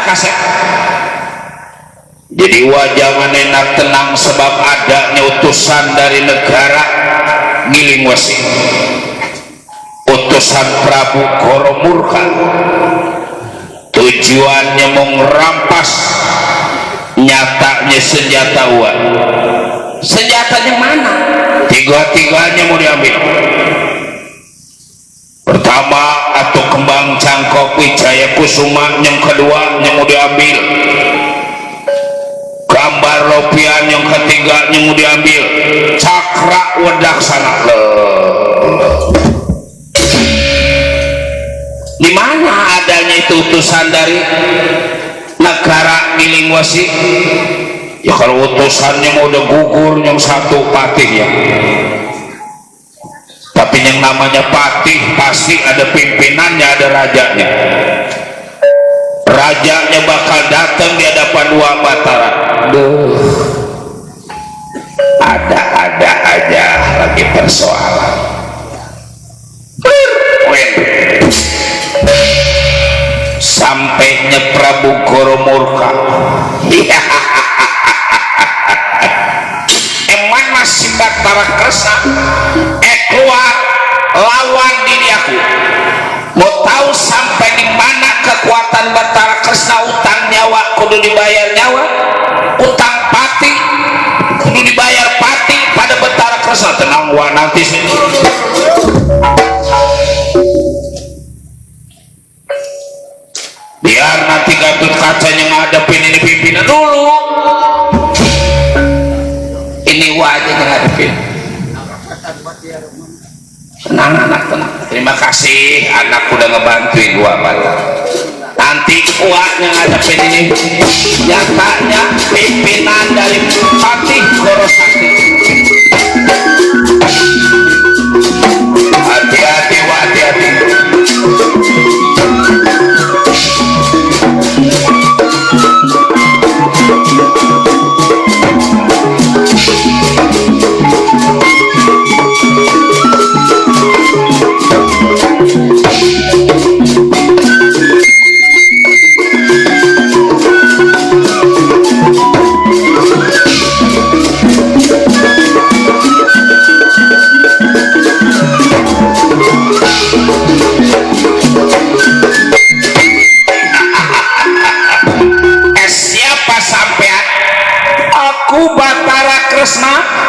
kaset. Jadi wajah enak tenang sebab adanya utusan dari negara Giling Wesi, utusan Prabu Goromurka. Tujuannya mau ngerampas, nyatanya senjata uang. Senjatanya mana? Tiga-tiganya mau diambil. Pertama atau kembang cangkok Wijaya Kusuma, yang kedua yang mau diambil. Gambar ropian yang ketiga yang mau diambil. Cakra Wadaksana. Di mana adanya itu utusan dari negara Giling Wesi? Ya kalau utusannya mau udah gugur yang satu patih ya. Tapi yang namanya patih pasti ada pimpinannya, ada rajanya. Rajanya bakal datang di hadapan dua Batara. Duh, ada-ada aja lagi persoalan. Sampainya Prabu Goromurka. Eman masih Batara Kresna keluar lawan diri aku. Mau tahu sampai di mana kekuatan Batara Kresna? Utang nyawa kudu dibayar nyawa, utang pati kudu dibayar pati pada Batara Kresna. Tenang wah, nanti sini biar nanti Gatot Kaca yang ngadepin ini pimpinan dulu. Ini wajah yang ngadepin. Tenang anak, tenang. Terima kasih anak udah ngebantuin gua Batak. Nanti kuatnya ngadepin ini nyatanya pimpinan dari Patih Gorosakti. Hati-hati wah, hati-hati.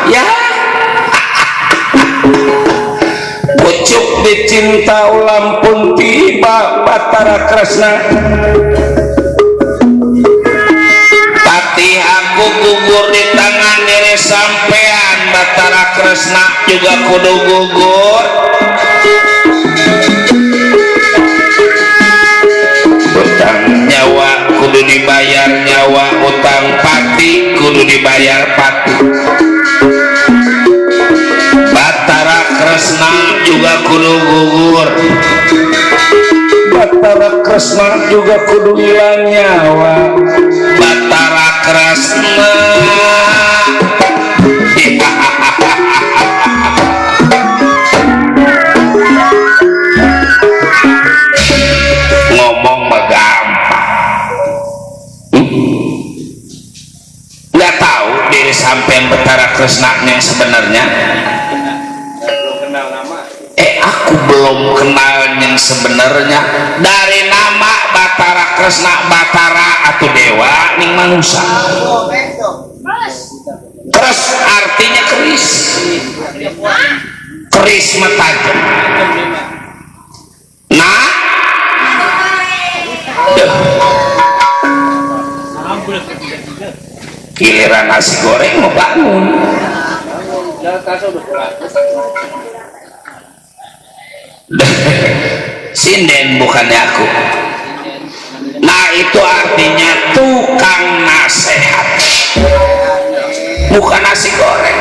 Ya pucuk dicinta ulam pun tiba Batara Kresna. Tapi aku gugur di tangan diri sampean Batara Kresna juga kudu gugur. Utang nyawa kudu dibayar nyawa, utang pati kudu dibayar pati. Batara Kresna juga kudu gugur. Batara Kresna juga kudu hilang nyawa. Batara Kresna ngomong mah gampang. Nggak tahu diri sampean Batara Kresna yang sebenarnya. Aku belum kenal yang sebenarnya. Dari nama Batara Kresna, Batara atau dewa ning manusia. Terus artinya keris. Keris metajam. Nah, giliran nasi goreng mau bangun. Sinden bukannya aku. Nah itu artinya tukang nasehat, bukan nasi goreng.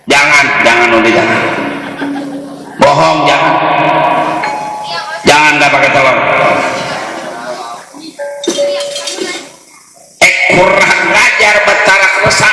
Jangan udah jangan. Bohong jangan nggak pakai telur. Kurang ngajar Batara Kresna.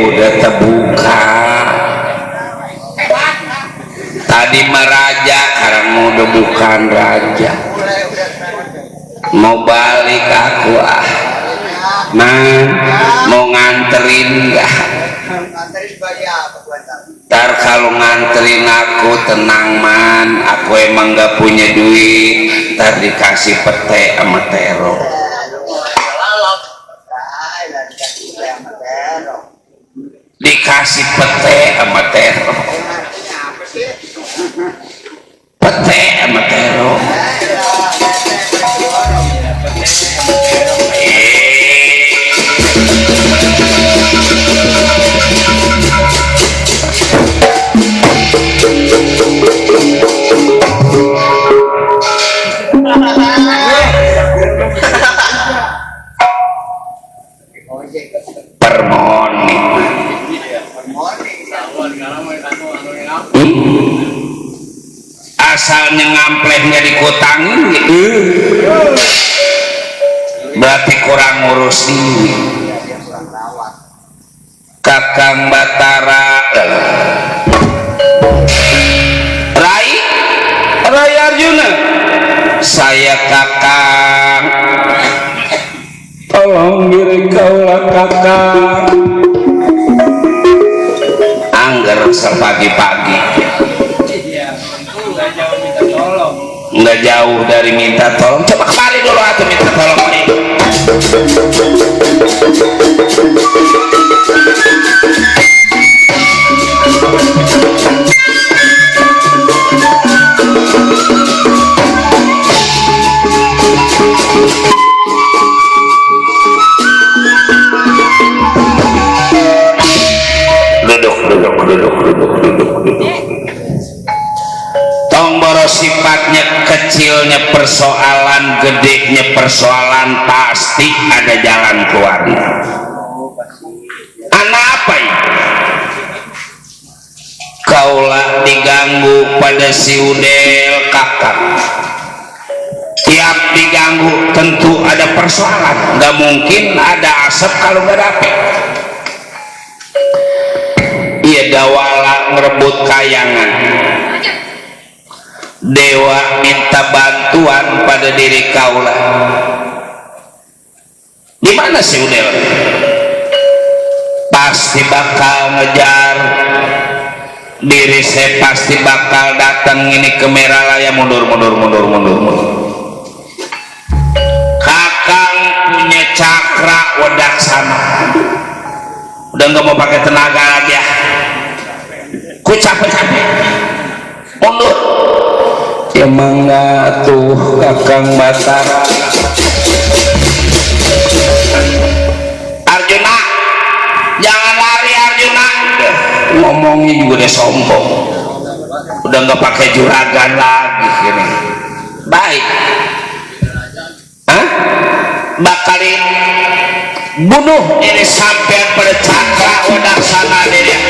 Udah terbuka tadi meraja karena udah bukan raja mau balik aku man mau nganterin gak ntar kalau nganterin aku tenang man aku emang gak punya duit ntar dikasih pete sama tero dikasih pete sama tero pete sama tero asalnya ngamplehnya dikutangin gitu berarti kurang ngurus diri. Kakang Batara Rai Arjuna saya kakang tolong diri kaulah kakang angger sepagi-pagi nggak jauh dari minta tolong coba kembali dulu atau minta tolong nih duduk Tongboro sifatnya kecilnya persoalan, gedenya persoalan, pasti ada jalan keluarnya. Anak apa ini? Kaulah diganggu pada si Udel kakak. Tiap diganggu tentu ada persoalan. Gak mungkin ada asap kalau gak ada api. Iya dawala ngerebut kayangan. Dewa minta bantuan pada diri kaulah. Di mana si Udel? Pasti bakal ngejar diri saya, pasti bakal datang ini ke Meralaya, mundur. Kakang punya cakra wadaksana, udah nggak mau pakai tenaga lagi ya, ku capek mundur. Emang nggak tuh Kakang Batara. Arjuna, jangan lari Arjuna. Ngomongnya juga udah sombong, udah nggak pakai juragan lagi gini. Baik, bakalin bunuh ini sampai pada cakra wadaksana dia.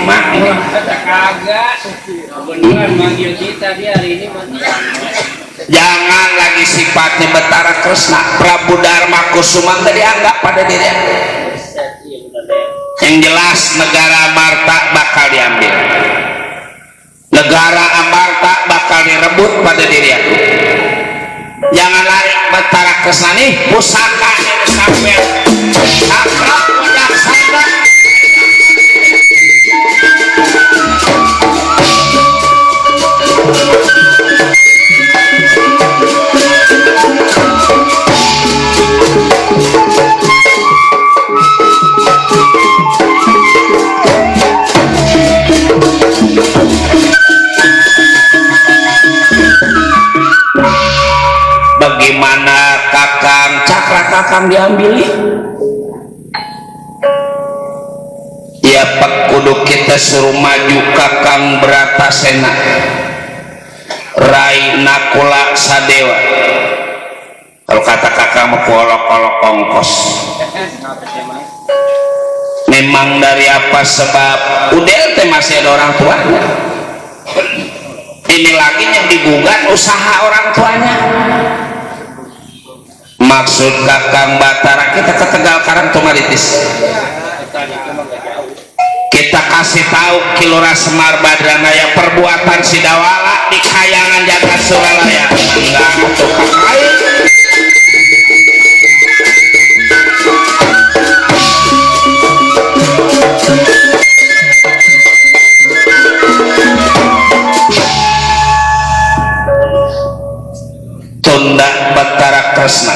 mah kagak beneran manggil kita dia hari ini. jangan lagi sifatnya Betara Kresna. Prabu Dharma Kusuma nggak dianggap pada diri aku. Yang jelas negara Amarta bakal diambil, negara Amarta bakal direbut pada diri aku. Jangan lari Betara Kresna nih pusaka sampai akrab wajaksana. Bagaimana Kakang Cakra Kakang diambil? Ya Pak kudu kita suruh maju Kakang Bratasena Rai Nakula Sadewa. Kalau kata Kakang mau kolok-kolok ongkos. Memang dari apa sebab udel teh masih ada orang tuanya. Ini lagi yang digugat usaha orang tuanya. Maksud Kakang Batara kita ke Tegal Karang Tumaritis. Kita kasih tahu Kilora Semar Badranaya perbuatan Sidawala di Kayangan Jagat Suralaya. Enggak untuk kakai. Tunda Betara Kresna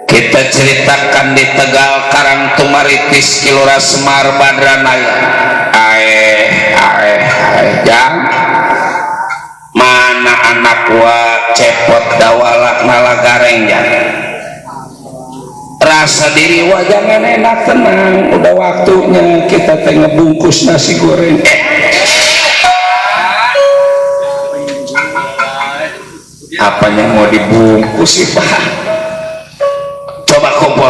kita ceritakan di Tegal Karang Tumaritis Kilora Semar Badranaya. Jang mana anak wa cepot dawalak nalagareng jang rasa diri wajah enak tenang. Udah waktunya kita tengah bungkus nasi goreng. Apanya mau dibungkus sih Pak? Coba kumpul.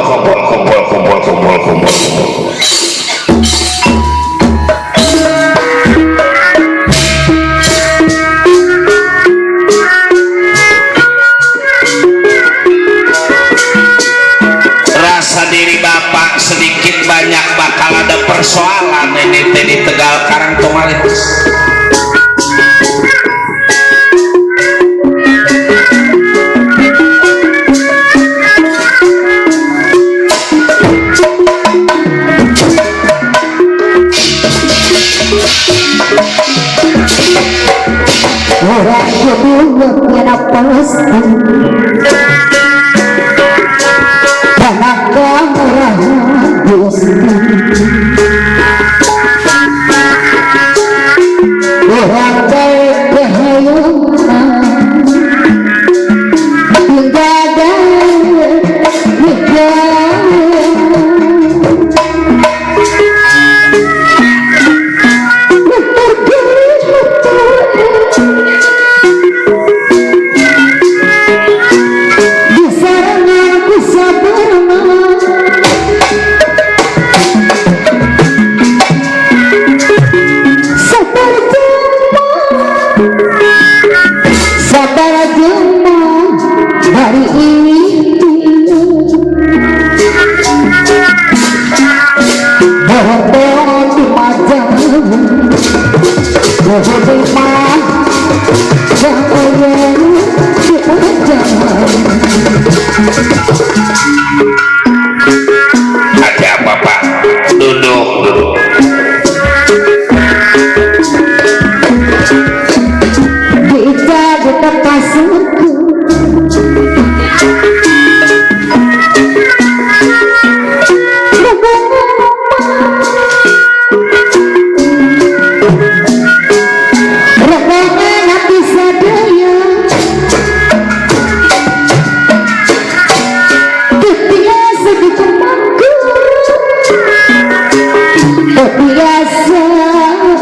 Rasa diri Bapak sedikit banyak bakal ada persoalan ini di Tegal Karang Tumaritis. Orang kedua kena pasti karena kamurah gusti. Orang baik kehayuman menjaga negara. Ada apa Pak? Duduk. Bisa dekat pasutku rekangan hati sadaya biasa dikembangku biasa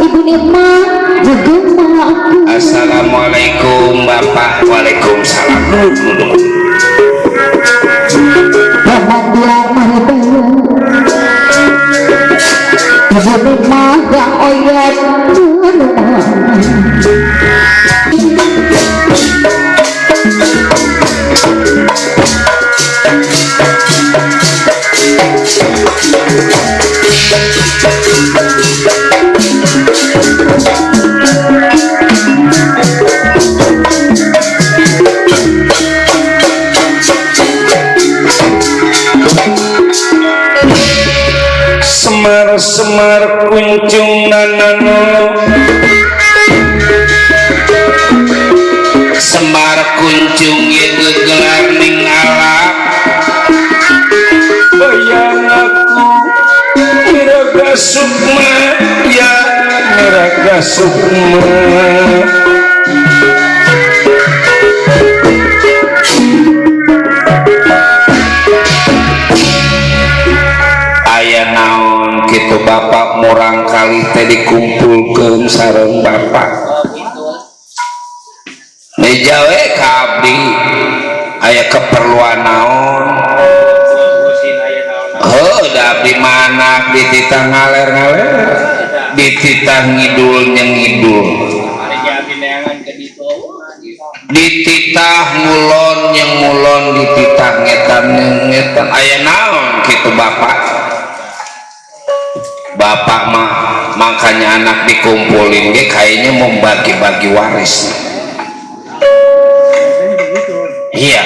ibu nikmat aku. Assalamualaikum Bapak. Waalaikumsalam. Duduk. Rahmat dia mahal ibu nikmat Abang oyot Semar kunjung nanano Semar kunjung ye gegelar ning alam bayang aku Miraga Sukma ya Miraga Sukma aya naon kitu bapak murang kali teh dikumpulkeun sareng bapak nejawe ka abdi aya keperluan naon heuh da abdi mana dititah ngaler-ngaler dititah ngidul nyengidul dititah ngulon yang ngulon dititah ngetan ngetan aya naon kitu bapak bapak mah makanya anak dikumpulin ge kayaknya membagi-bagi waris iya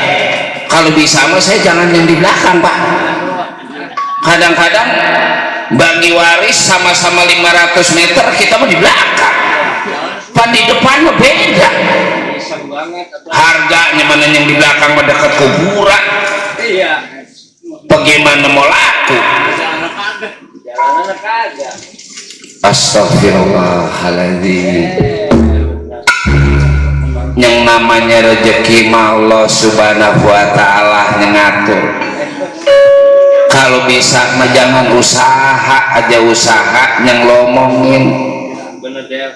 kalau bisa mah saya jangan yang di belakang pak kadang-kadang bagi waris sama-sama 500 meter kita mah di belakang pan di depan mah beda harganya mana yang di belakang mah dekat kuburan iya bagaimana mau laku Astagfirullahaladzim yang namanya rezeki mah Allah subhanahu wa ta'ala ngatur kalau bisa mah jangan usaha aja usaha yang lomongin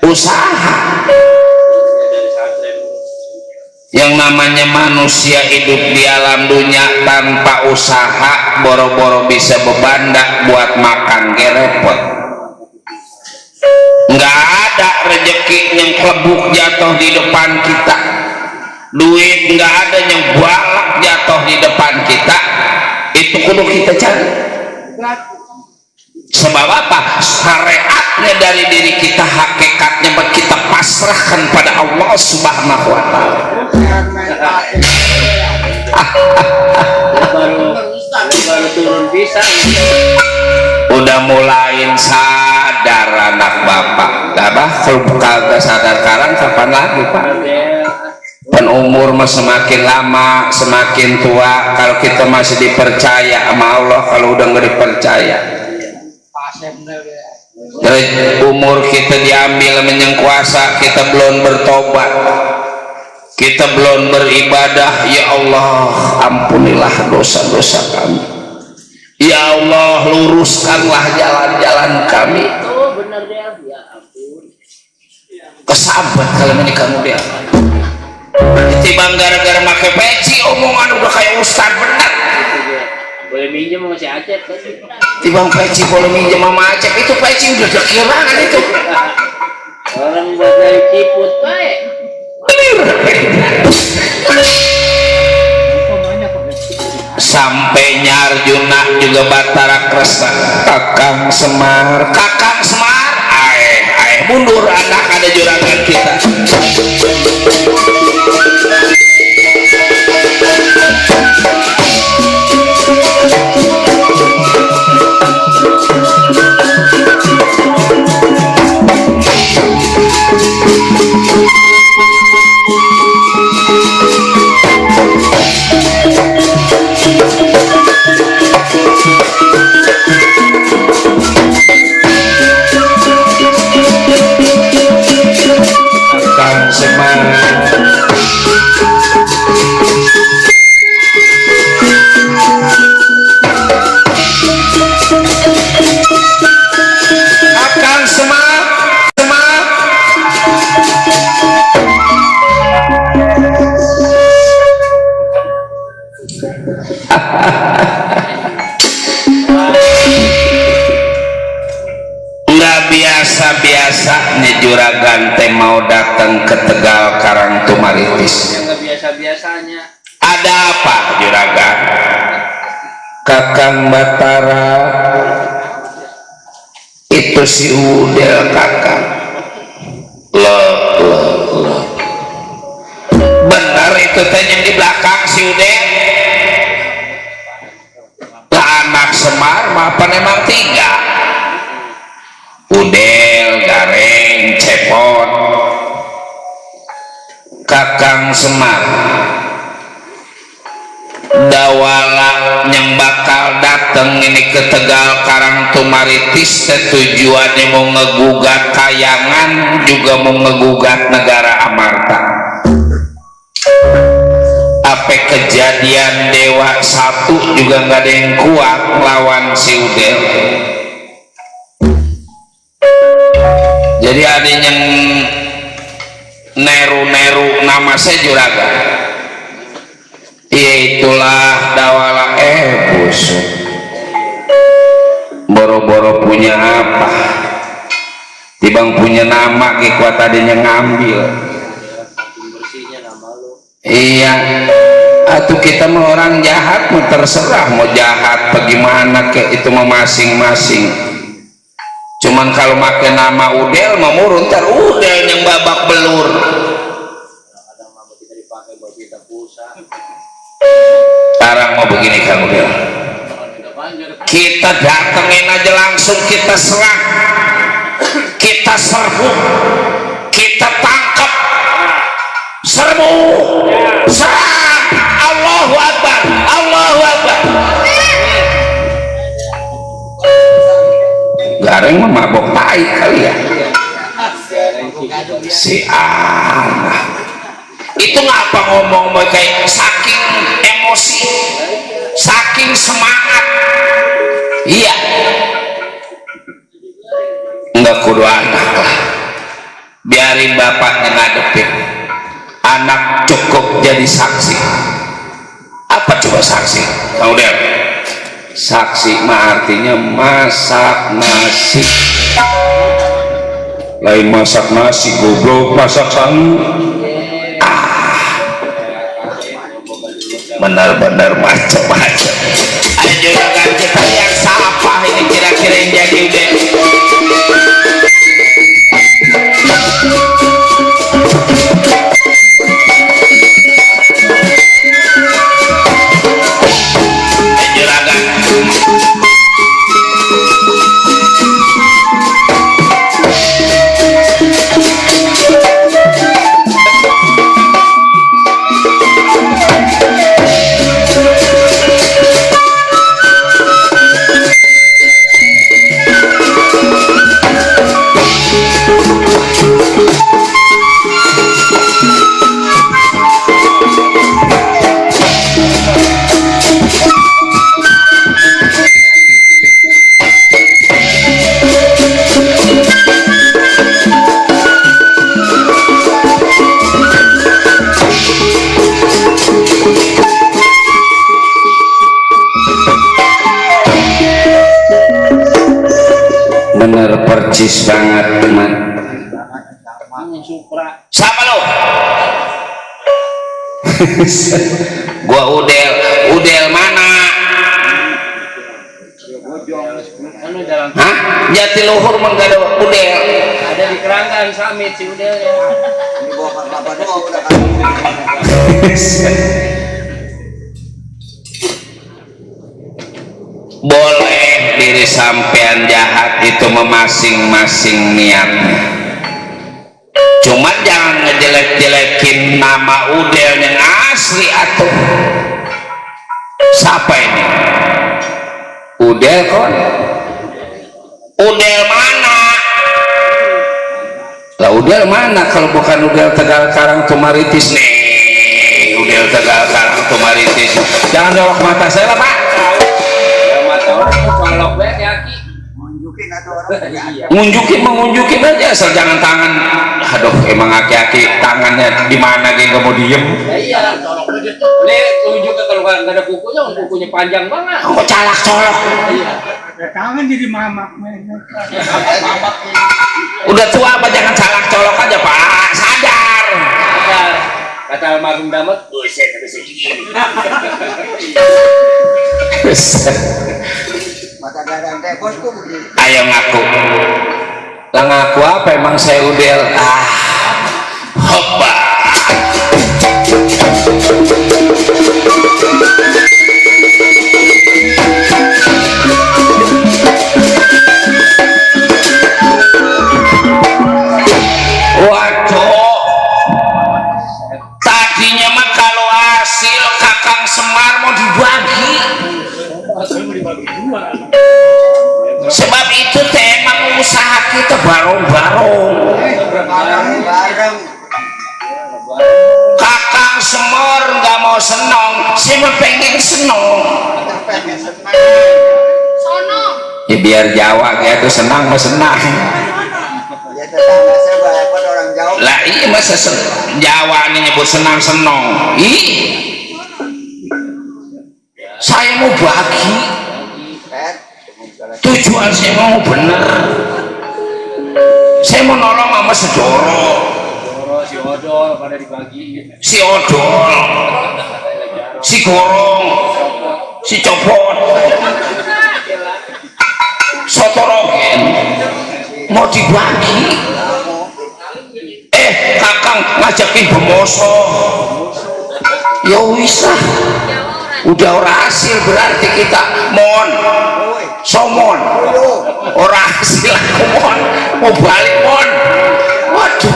usaha yang namanya manusia hidup di alam dunia tanpa usaha boro-boro bisa bebandak buat makan repot nggak ada rezeki yang kelebuk jatuh di depan kita duit nggak ada yang balak jatuh di depan kita itu kudu kita cari sebab apa syariatnya dari diri kita hakikatnya kita pasrahkan pada Allah subhanahu wa ta'ala baru turun bisa udah mulai sadar anak bapak apa kalau kagak sadar sekarang kapan lagi pak dan umur mah semakin lama semakin tua kalau kita masih dipercaya sama Allah kalau udah nggak dipercaya dari umur kita diambil menyang kuasa kita belum bertobat kita belum beribadah ya Allah ampunilah dosa-dosa kami ya Allah luruskanlah jalan-jalan kami benar ya ampun kesabat kalau ini kamu dia timbang gara-gara make peci omongan udah kayak ustad benar boleh minjem sama si Acep timbang peci boleh minjem sama Acep itu peci udah kekirangan itu orang buat dari Ciput baik sampai Nyarjuna juga Batara Kresna Kakang Semar ae mundur anak ada juragan kita Semar teh mau datang ke Tegal Karangtumaritis. Yang nggak biasa-biasanya. Ada apa juragan? Kakang Batara itu si Udel kakang. Loh. Benar itu teh yang di belakang si Udel. Lah anak Semar mapan emang 3. Udel, Gareng, Cepot, Kakang Semar. Dawala yang bakal dateng ini ke Tegal Karangtumaritis tujuannya mau ngegugat kayangan juga mau ngegugat negara Amarta. Apa kejadian Dewa 1 juga nggak ada yang kuat lawan si Udel. Jadi ada yang neru nama saya juragan. Itulah Dawala busuk. Boro-boro punya apa? Tibang punya nama kekuat tadinya ngambil. Bersihnya nama lu. Iya. Atau kita mau orang jahat mau terserah mau jahat bagaimana ke itu mau masing-masing. Cuman kalau makan nama Udel mau murun ntar Udel yang babak belur. Kadang nama kita dipakai buat kita pulsa. Sekarang mau begini Kang Udel, kita datengin aja langsung, kita serang, kita serbu, kita tangkap, serbu, serang. Allahu Akbar, Allahu Akbar. Gareng mabok tai kali ya. Si itu ngapa ngomong kayak saking emosi, saking semangat. Iya, enggak kudu anak lah, biarin bapaknya ngadepin. Anak cukup jadi saksi. Apa coba saksi? Tahu deh, saksi mah artinya masak nasi. Lain masak nasi goblok, masak sangu. Benar-benar macam-macam. Ayo juragan kita yang siapa ini kira-kira yang jadi Udel. Ayo juragan. Bener percis banget teman. Siapa lo? Gua Udel mana? Hah? Jatiluhur menggada Udel. Ada di Keranggan Samit si Udel ya. Boleh diri sampean jahat itu masing-masing niatnya. Cuman jangan ngejelek-jelekin nama Udel yang asli atuh. Siapa ini? Udel kon? Udel mana? Lah Udel mana kalau bukan Udel Tegal Karangtumaritis nih? Udel Tegal Karangtumaritis. Jangan jawab mata saya lah Pak. Kalau gue yaki ngunjukin aja asal jangan tangan. Aduh emang aki-aki tangannya di mana geng kamu diem. ya iya colok aja nih tunjuk kalau nggak ada kukunya panjang banget. Kok calak colok. Iya. Tangan jadi mamak. Udah tua apa jangan salah colok aja Pak, sadar. Kata almarhum Damat, buset habis segini. Mata dadang teh bosku begitu. Ayo ngaku. Lah ngaku apa emang saya udel. Hoba. Waduh. Tadinya mah kalau hasil Kakang Semar mau dibagi. Sebab itu emang usaha kita bareng-bareng. Kakang Semar nggak mau senang, saya pengen senang. Ya biar Jawa gitu senang mah senang. Lah iya masa Jawa ini nyebut senang-senang. Saya mau bagi. Tujuan saya mau bener. Saya mau nolong sama sedoro. Si odol pada dibagi. Si odol, si gorong, si copot, sotorogen mau dibagi. Kakang ngajakin bemoso. Ya wis lah. Udah ora hasil berarti kita mon somon ora hasil aku mon mau balik mon. Waduh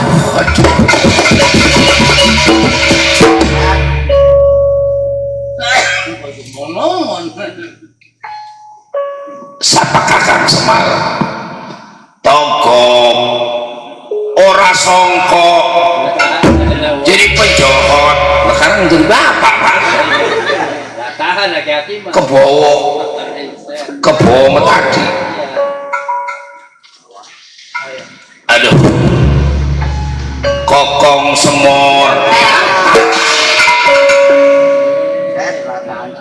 siapa Kakang Semar tongkok ora songkok jadi penjohot sekarang jadi bapak Pak. Tahan hati-hati mah. Kebowo tadi. Aduh. Kokong Semor.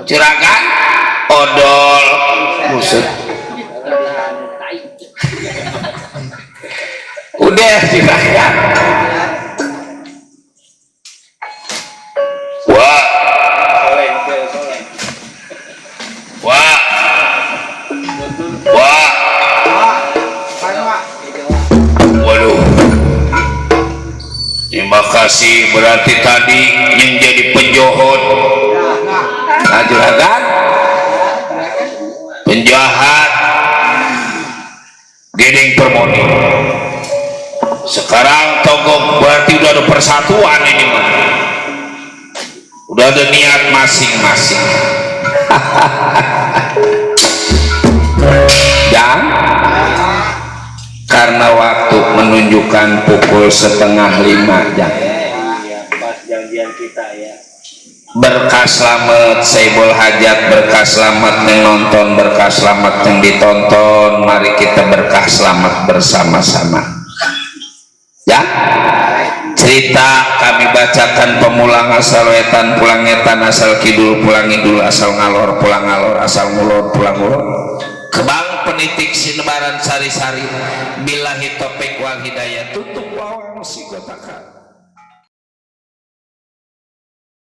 Juragan odol. Buset. Udah juragan. Waduh. Terima kasih berarti tadi yang jadi penjohot. Nah juragan penjahat Gedeng Permoni. Sekarang togok berarti udah ada persatuan ini mah. Udah ada niat masing-masing. Dan karena waktu menunjukkan pukul 4:30 jam. Pas janjian kita ya. Berkah selamat Saibul Hajat, berkah selamat yang nonton, berkah selamat yang ditonton. Mari kita berkah selamat bersama-sama. Ya. Cerita kami bacakan pemulang asal wetan pulang etan asal kidul pulang idul asal ngalor pulang ngalor asal ngulur pulang ngulur. Kebang penitik sinebaran sari-sari billahi taufiq wal hidayah tutup wawang si gotakan.